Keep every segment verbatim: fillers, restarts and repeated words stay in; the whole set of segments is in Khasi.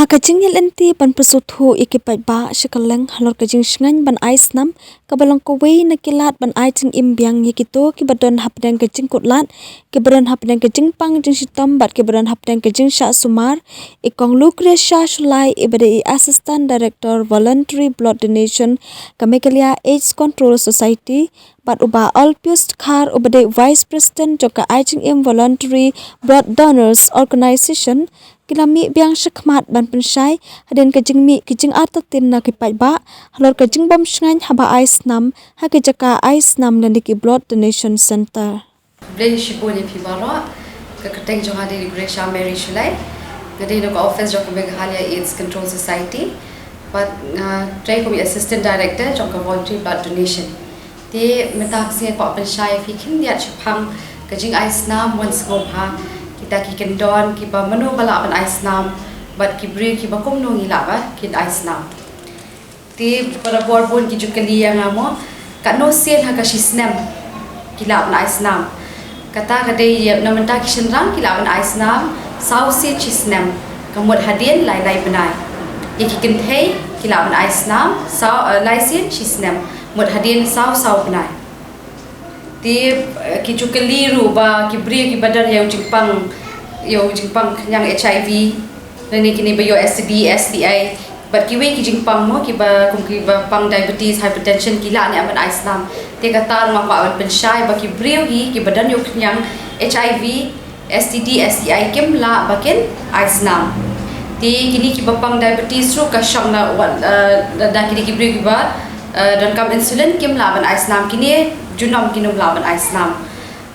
Ka jingïaid lynti ban pynsngewthuh ïa ki paidbah sha kylleng halor ka jingshngaiñ ban ai snam, kaba long kawei na ki lad ban ai jingim biang ïa kito kiba don hapdeng ka jingkutlad, kiba don hapdeng ka jingpang jingshitom bad kiba don hapdeng ka jingshah sumar, i Kong Lucretia Shullai, iba dei i Assistant Director Voluntary Blood Donation ka Meghalaya AIDS Control Society, bad u Bah Olpius Dkhar, uba dei Vice President jong ka Ai Jingim Voluntary Blood Donors Organization, ki la mih biang shakhmat ban pynshai hadien ka jingmih ki jingartatien na ki paidbah halor ka jingbym shngaiñ haba ai snam ha ki jaka ai snam lane ki Blood Donation Center. Khublei shibun ïa phi baroh. Ka kyrteng jong nga dei Lucretia Mary Shullai. Nga dei na ka office jong ka Meghalaya AIDS Control Society. Bad nga trei kum i Assistant Director jong ka Voluntary Blood Donation. Te mynta ka sngi nga kwah pynshai ïa phi khyndiat shaphang ka jingai snam, wan sngewbha kita ki kyndon kiba mano ba lah ban ai snam bad ki briew kiba kumno ngi lah ba kin ai snam. Te barabor bun ki ju kylli ïa nga mo, katno sien ha ka shi snem ki lah ban ai snam. Kata ka dei ïa na mynta ki shynrang ki lah ban ai snam saw sien shi snem, ka mut hadien lai lai bnai. Ïa ki kynthei ki lah ban ai snam saw, eh, lai sien shi snem, mut hadien saw saw bnai. Te, eh, ki ju kylli ruh ba ki briew kiba don ïa u jingpang, ïa u jingpang khñiang HIV, lane kine ba ïoh STD, STI, bad kiwei ki jingpang mo, kiba kum kiba pang diabetes, hypertension, ki lah ne em ban ai snam. Te kata nga kwah ban pynshai ba ki briew hi kiba don ïa u khñiang HIV, STD, STI kim lah ba kin ai snam. Te kine kiba pang diabetes ruh ka shong na wat, eh, da, da kine ki briew kiba, eh, donkam insulin kim lah ban ai snam, kine junom kin ym lah ban ai snam.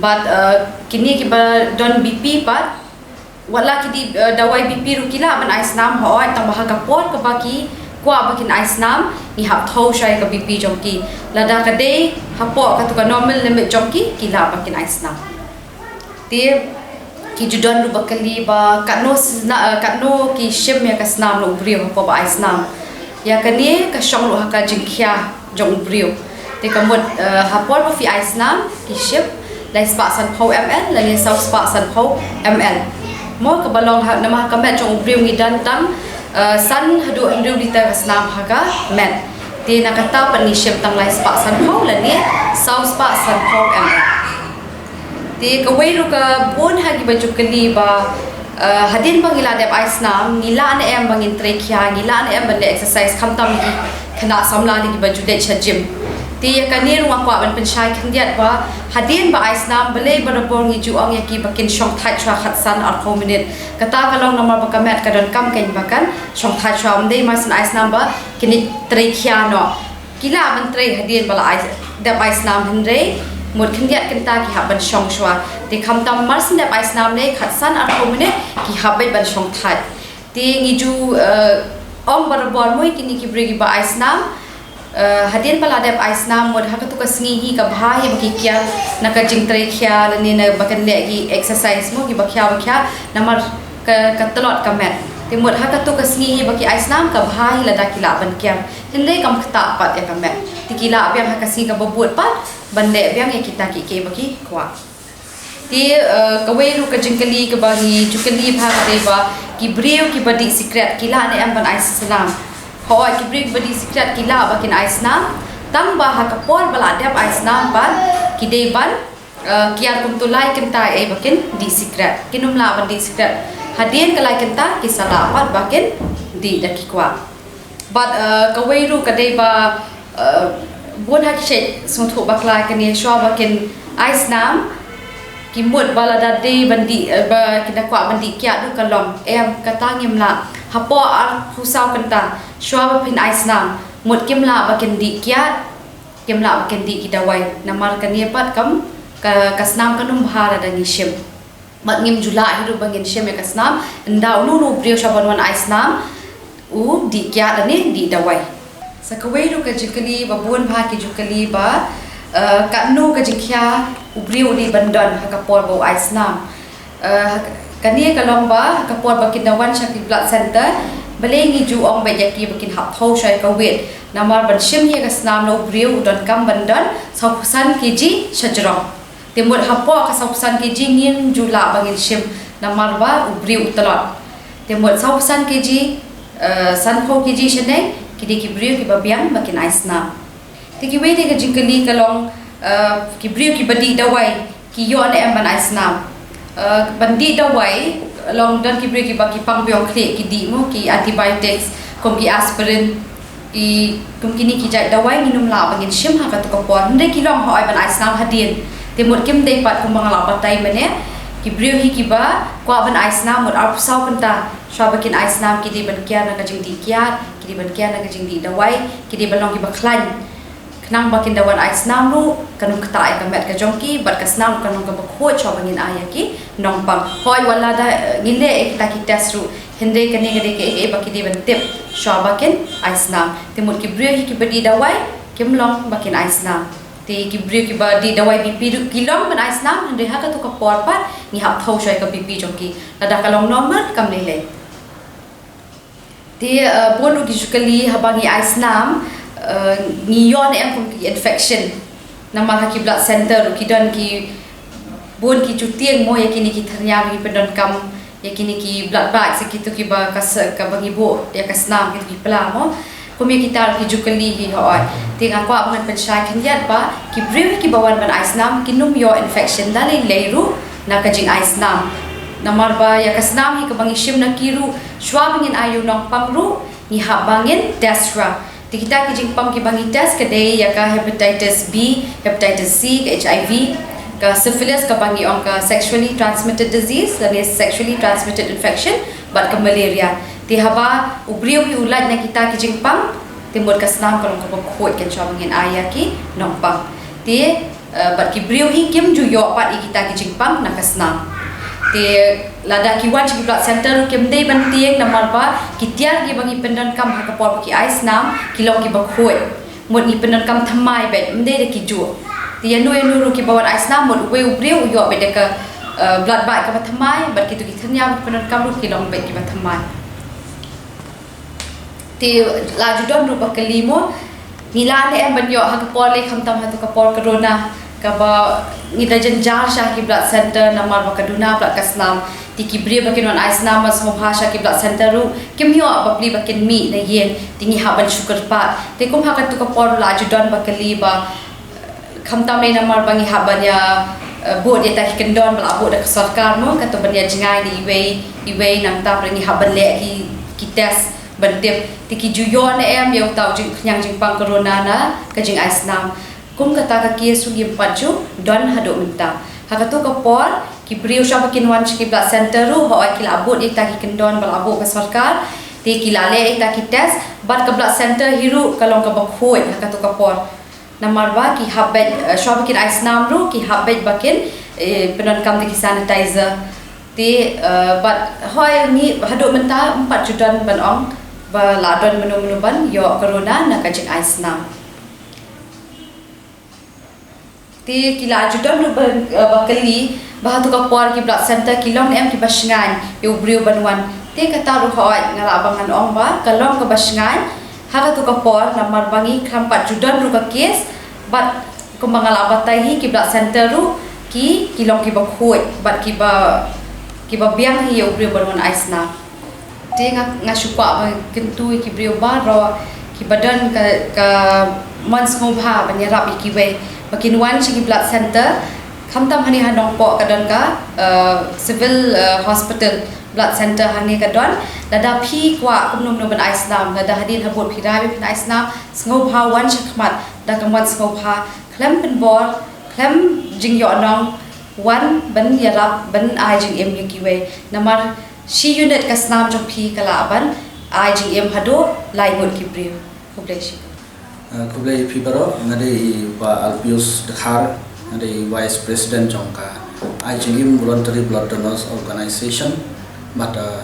Bad, eh, kine kiba don BP pat, wat la ki dih, eh, dawai BP ruh ki lah ban ai snam, hooid, tang ba ha ka por kaba ki kwah ba kin ai snam ngi hap thew shwa ïa ka BP jong ki. Lada ka dei hapoh katu ka normal limit jong ki, ki lah ba kin ai snam. Te ki ju don ruh ba kylli ba katno sna-, eh, katno ki shim ïa ka snam na u briew hapoh ba ai snam. Ïa kane ka shong ruh ha ka jingkhia jong u briew. Te ka mut, eh, ha por ba phi ai snam ki shim lai spah sanphew ml lane saw spah sanphew ml. Mo kaba long ha, namar ha ka met jong u briew ngi don tang, eh, san haduh hynriew liter ka snam ha ka met. Te na kata pat ngi shim tang lai spah sanphew lane saw spah sanphew ml. Te kawei ruh ka bun ha kiba ju kylli ba, eh, hadien ba ngi la dep ai snam, ngi lah ne em ba ngin trei khia, ngi lah ne em ban leh exercise, khamtam ki khynnah samla te kiba ju leit sha gym. Te ïa kane ruh nga kwah ban pynshai khyndiat ba hadien ba ai snam, balei barabor ngi ju ong ïa ki ba kin shongthait shwa khatsan arphew minit. Kata ka long namar ba ka met ka donkam kein ba kan shongthait shwa, ym dei mar shen ai snam ba kin trei khia noh. Ki lah ban trei hadien ba la ai, dep ai snam, hynrei mut khyndiat kynta ki hap ban shong shwa. Te khamtam mar shen dep ai snam ne khatsan arphew minit ki hap beit ban shongthait. Te ngi ju, eh, ong barabor mo ïa kine ki briew kiba ai snam, eh, hadien ba la dep ai snam, mut ha katu ka sngi hi ka bha hi ba ki kiar na ka jingtrei khia lane na ba kin leh ki exercise mo, kiba khia ba khia, namar ka, ka tlot ka met. Te mut ha katu ka sngi hi ba ki ai snam ka bha hi lada ki lah ban kiar. Hynrei kam ktah pat ïa ka met. Te ki lah biang ha ka sngi kaba bud pat ban leh biang ïa kita kiei kiei ba ki kwah. Te, eh, kawei ruh ka jingkylli kaba ngi ju kylli bha ka dei ba ki briew kiba dih sikret ki lah ne em ban ai snam. Hooid, ki briew kiba dih sikret ki lah ba kin ai snam. Tang ba ha ka por ba la dep ai snam pat ki dei ban, eh, kiar kumtu lai kynta ïa ba kin dih sikret. Kin ym lah ban dih sikret hadien ka lai kynta, ki sa lah pat ba kin dih da ki kwah. Bad, eh, kawei ruh ka dei ba, eh, bun ha ki shet sngewthuh bakla kane, shwa ba kin ai snam ki mut ba lada dei ban dih, eh, ba kin da kwah ban dih kiad ruh ka long. Em, kata ngim lah. Hapoh arphew saw kynta shwa ba phin ai snam, mut kim lah ba kin dih kiad, kim lah ba kin dih ki dawai. Namar kane pat kam, ka, ka snam kan ym bha lada ngi shim. Bad ngim ju lah hi ruh ba ngin shim ïa ka snam, ynda uno uno u briew shwa ban wan ai snam u dih kiad lane dih dawai. Sa kawei ruh ka jingkylli ba bun bha ki ju kylli ba, eh, katno ka jingkhia u briew u dei ban don ha ka por ba u ai snam. Eh, ha ka, kane ka long ba ha ka por ba kin da wan sha ki blood center, balei ngi ju ong beit ïa ki ba kin hap thew shwa ïa ka weight. Namar ban shim ïa ka snam na u briew u donkam ban don sawphew san kg shajrong. Te mut hapoh ka sawphew san kg ngim ju lah ba ngin shim namar ba u briew u tlot. Te mut sawphew san kg Uh, san phew kg shaneng, ki dei ki briew kiba biang ba kin ai snam. Te kiwei de ka jingkylli ka long, uh, ki briew kiba dih dawai ki ïoh ne em ban ai snam. Uh, ban dih dawai, long don ki briew kiba ki pang biang khlieh ki dih mo, ki antibiotics, kum ki aspirin, ki, kum kine ki jait dawai ngin ym lah ba ngin shim ha katu ka por. Hynrei ki long hooid ban ai snam hadien. Te mut kim dei pat kumba nga la batai mynne, ki briew hi kiba kwah ban ai snam mut arphew saw kynta shuwa ba kin ai snam ki dei ban kiar na ka jingdih kiad, ki dei ban kiar na ka jingdih dawai, ki dei ban long kiba khlaiñ. Khnang ba kin da wan ai snam ruh kan ym ktah ïa ka met ka jong ki, bad ka snam kan long kaba khuid shuwa ba ngin ai ïa ki nongpang. Hooid wat lada, eh, ngi leh ïa kita ki test ruh, hynrei kane ka dei kaei kaei ba ki dei ban tip shuwa ba kin ai snam. Te mut ki briew hi kiba dih dawai kim long ba kin ai snam. Te ki briew kiba dih dawai B P ruh ki long ban ai snam, hynrei ha katu ka por pat ngi hap thew shuwa ïa ka B P jong ki. Lada ka long normal kam lei lei. Te, eh, bun ruh ki ju kylli haba ngi ai snam, eh, ngi ïoh ne em kum ki infection. Namar ha ki blood center ruh ki don ki bun ki ju tieng mo ïa kine ki thyrniang ba ngi pyndonkam, ïa kine ki blood bag, ïa kitu kiba ka se-, kaba ngi buh ïa ka snam, kitu ki pla mo. Kum ïa kita ruh ki ju kylli hi hooid. Te nga kwah ba ngan pynshai khyndiat ba ki briew hi kiba wan ban ai snam kin ym ïoh infection da lei lei ruh na ka jingai snam. Namar ba ïa ka snam hi kaba ngi shim na ki ruh, shuwa ba ngin ai ïa u nongpang ruh, ngi hap ba ngin test shuwa. Te kita ki jingpang kiba ngi test ka dei ïa ka hepatitis B, hepatitis C, ka H I V, ka syphilis kaba ngi ong ka sexually transmitted disease, lane sexually transmitted infection, bad ka malaria. Te haba u briew hi u lait na kita ki jingpang, te mut ka snam ka long kaba khuid kan shuwa ba ngin ai ïa ki nongpang. Te, eh, bad ki briew hi kim ju ïoh pat ïa kita ki jingpang na ka snam. Te lada ki wan sha ki blood center ruh kim dei ban tieng namar ba ki tiar kiba ngi pyndonkam ha ka por ba ki ai snam ki long kiba khuid. Mut ngi pyndonkam thymmai beit, ym dei da ki juh. Te ïano ïano ruh kiba wan ai snam mut uwei u briew u ïoh beit da ka, eh, blood bag kaba thymmai, bad kitu ki thyrniang ba ngi pyndonkam ruh ki long beit kiba thymmai. Te la ju don ruh ba kylli mo, ngi lah ne em ban ïoh ha ka por lei khamtam ha tu ka por corona, kaba ngi da jynjar sha ki blood center namar ba ka duna blood ka snam. Te ki briew ba kin wan ai snam ban sngewbha sha ki blood center ruh kim ïoh bapli ba kin mih na ïing, te ngi hap ban shu kyrpad. Te kum ha ka tu ka por la ju don ba kylli ba khamtam lei namar ba ngi hap ban ïa, eh, bud ïa kita ki kyndon ba la buh da ka sorkar mo, kato ban ïa jngai da iwei iwei, nangta ba ngi hap ban leh ki, ki test ban tip. Te ki ju ïoh ne em ïa uta u jingkhñiang jingpang corona na ka jingai snam. Kum kata ka case ruh ngim pat ju don haduh mynta. Ha kato ka por ki briew shuwa ba kin wan sha ki blood center ruh, hooid ki la bud ïa kita ki kyndon ba la buh ka sorkar. Te ki la leh ïa kita ki test, bad ka blood center hi ruh ka long kaba khuid ha kato ka por. Namar ba ki hap beit, eh, shuwa ba kin ai snam ruh ki hap beit ba kin, eh, pyndonkam da ki sanitizer. Te, eh, bad hooid ngi haduh mynta ym pat ju don ban ong ba la don mano mano ban ïoh corona na ka jingai snam. Te ki la ju don ruh ba, eh, ba kylli ba ha tu ka por ki blood center ki long ne em kiba shngaiñ ïa u briew ban wan. Te kata ruh hooid nga lah ba ngan ong ba ka long kaba shngaiñ ha ka tu ka por namar ba ngi khlem pat ju don ruh ka case, bad kumba nga la batai hi ki blood center ruh ki, ki long kiba khuid bad kiba, kiba biang hi ïa u briew ban wan ai snam. Te nga, nga shu kwah ba kyntu ïa ki briew baroh kiba don ka, ka mon sngewbha ban ïarap ïa kiwei ba kin wan sha ki blood center. Khamtam hangne ha Nongpoh ka don ka, eh, civil, eh, hospital, blood center hangne ka don. Lada phi kwah kumno kumno ban ai snam, lada hadien habud phi rai ba phin ai snam, sngewbha wan sha khmat da ka mon sngewbha, khlem pynbor, khlem jingïohnong, wan ban ïarap ban ai jingim ïa kiwei. Namar shi unit ka snam jong phi ka lah ban ai jingim haduh lai ngut ki briew. Khublei shibun. Ah, khublei ïa phi baroh, nga dei i Bah Alpius Dkhar, nga dei i Vice President jong ka Ai Jingim Voluntary Blood Donors Organization, bad, ah,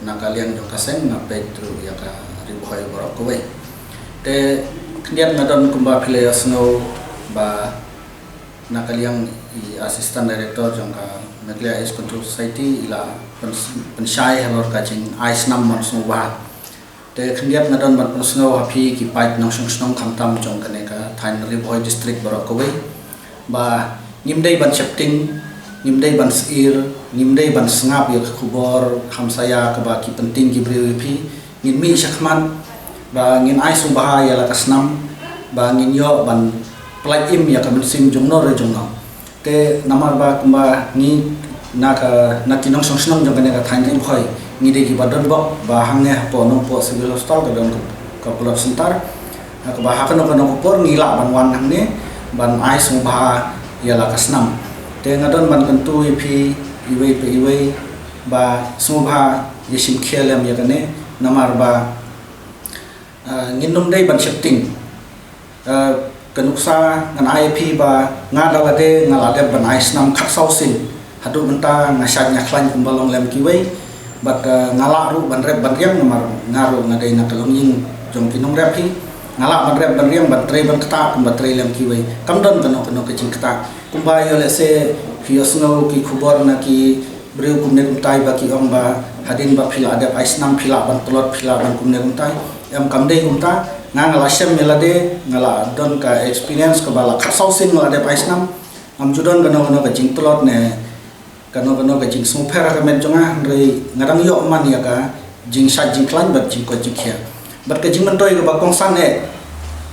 na ka liang jong ka seng nga peit ruh ïa ka Ri Bhoi baroh kawei. Te khyndiat nga don kumba phi la ïohsngew ba na ka liang i Assistant Director jong ka Meghalaya AIDS Control Society i la pyn-, pynshai halor ka jingai snam mon sngewbha. Te khyndiat nga don ban pynsngew ha phi ki paid nongshong shnong khamtam jong kane ka thaiñ Ri Bhoi District baroh kawei ba ngim dei ban sheptieng, ngim dei ban syier, ngim dei ban sngap ïa ka khubor hamsaïa kaba ki pyntieng ki briew ïa phi, Ngin mih shakhmat ba ngin ai sngewbha ïa la ka snam ba ngin ïoh ban pyllait im ïa ka mynsiem jongno re jongno. Te namar ba kumba ngi na ka, na ki nongshong shnong jong kane ka thaiñ Ri Bhoi, ngi dei kiba don bok ba hangne hapoh Nongpoh Civil Hospital ka don ka, ka blood center. Ha kaba ha kano kano ka por ngi lah ban wan hangne ban ai sngewbha ïa la ka snam. Te nga don ban kyntu ïa phi iwei pa iwei ba sngewbha ïa shim khia lem ïa kane, namar ba, ah, ngin nym dei ban shepting. Ah, ka nuksa ngan ai ïa phi ba nga da lade nga la dep ban ai snam khatsaw sien. Haduh mynta nga shait nga khlaiñ kumba long lem kiwei. Bad, ah, nga lah ruh ban rep ban riang namar nga ruh nga dei na ka longïing jong ki nongrep hi. Nga lah ban rep ban riang, ban trei ban ktah kumba trei lem kiwei. Kam don kano kano ka jingktah. Kumba ïoh lehse phi ïohsngew ki khubor na ki briew kumne kumtai ba ki ong ba hadien ba phi la dep ai snam phi lah ban tlot, phi lah ban kumne kumtai. Em, kam dei kumta. Nga, nga la shem ïa lade, nga la don ka experience kaba la khatsaw sien nga la dep ai snam. Ngam ju don kano kano ka jingtlot ne kano kano ka jingsngewpher ha ka met jong nga, hynrei nga dang ïoh man ïa ka jingshait jingkhlaiñ bad jingkoit jingkhiah. Bad ka jingmyntoi kaba kongsan eh,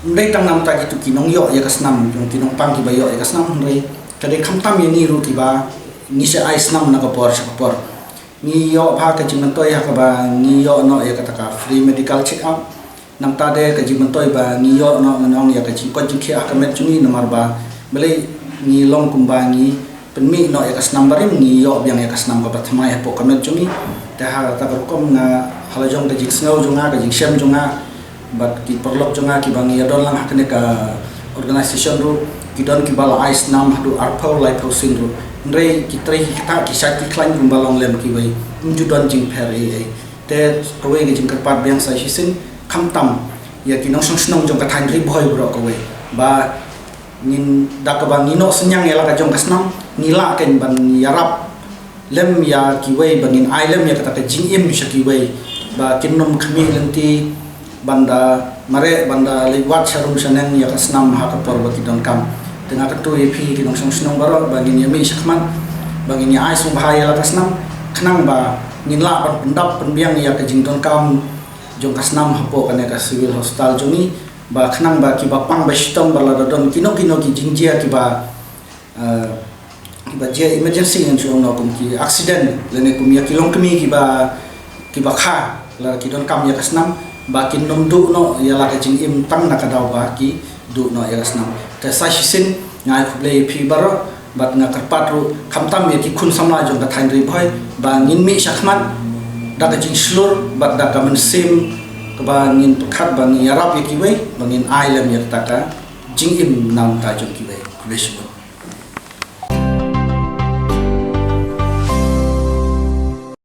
ym dei tang namar kito ki nongïoh ïa ka snam, jong ki nongpang kiba ïoh ïa ka snam, hynrei ka dei khamtam ïa ngi ruh kiba ngi sa ai snam na ka por sha ka por. Ngi ïoh bha ka jingmyntoi ha kaba ngi ïoh noh ïa kata ka free medical check up. Nangta de ka jingmyntoi ba ngi ïoh noh ngan ong ïa ka jingkoit jingkhiah ha ka met jong ngi namar ba balei ngi long kumba ngi pynmih noh ïa ka snam barim, ngi ïoh biang ïa ka snam kaba thymmai hapoh ka met jong ngi. Te ha kata ka rukom nga, ha la jong ka jingsngew jong nga, ka jingshem jong nga bad ki paralok jong nga kiba ngi ïadon lang ha kane ka organisation ruh, ki don kiba la ai snam haduh arphew laiphew sien ruh. Hynrei ki trei ki ktah, ki shait ki khlaiñ kumba long lem kiwei. Ym ju don jingpher ei ei. Te kawei ka jingkyrpad biang sa shisien, khamtam ïa ki nongshong shnong jong ka thaiñ Ri Bhoi baroh kawei ba ngin, da kaba ngi noh synñiang ïa la ka jong ka snam, ngi lah kein ban ïarap lem ïa kiwei, ba ngin ai lem ïa kata ka jingim sha kiwei ba kin nym khmih lynti ban da mareh, ban da leit wad sha rum sha neng ïa ka snam ha ka por ba ki donkam. Te nga kyntu ïa phi ki nongshong shnong baroh ba ngin ïa mih shakhmat, ba ngin ïa ai sngewbha ïa la ka snam, khnang ba ngin lah ban pyndap pynbiang ïa ka jingdonkam jong ka snam hapoh kane ka civil hospital jong ngi, ba khnang ba kiba pang ba shitom ba lada don kino kino ki jingjia kiba, eh, kiba jia emergency ngan shu ong noh kum ki accident lane kum ïa ki longkmie kiba, kiba kha lada ki donkam ïa ka snam, ba kin nym duh noh ïa la ka jingim tang na ka daw ba ki duh noh ïa ka snam. Te sa shisien nga ai khublei ïa phi baroh, bad nga kyrpad ruh khamtam ïa ki khun samla jong ka thaiñ Ri Bhoi ba ngin mih shakhmat da ka jingshlur bad da ka mynsiem kaba ngin pyrkhat ba ngin ïarap ïa kiwei, ba ngin ai lem ïa kata ka jingim na bynta jong kiwei. Khublei shibun.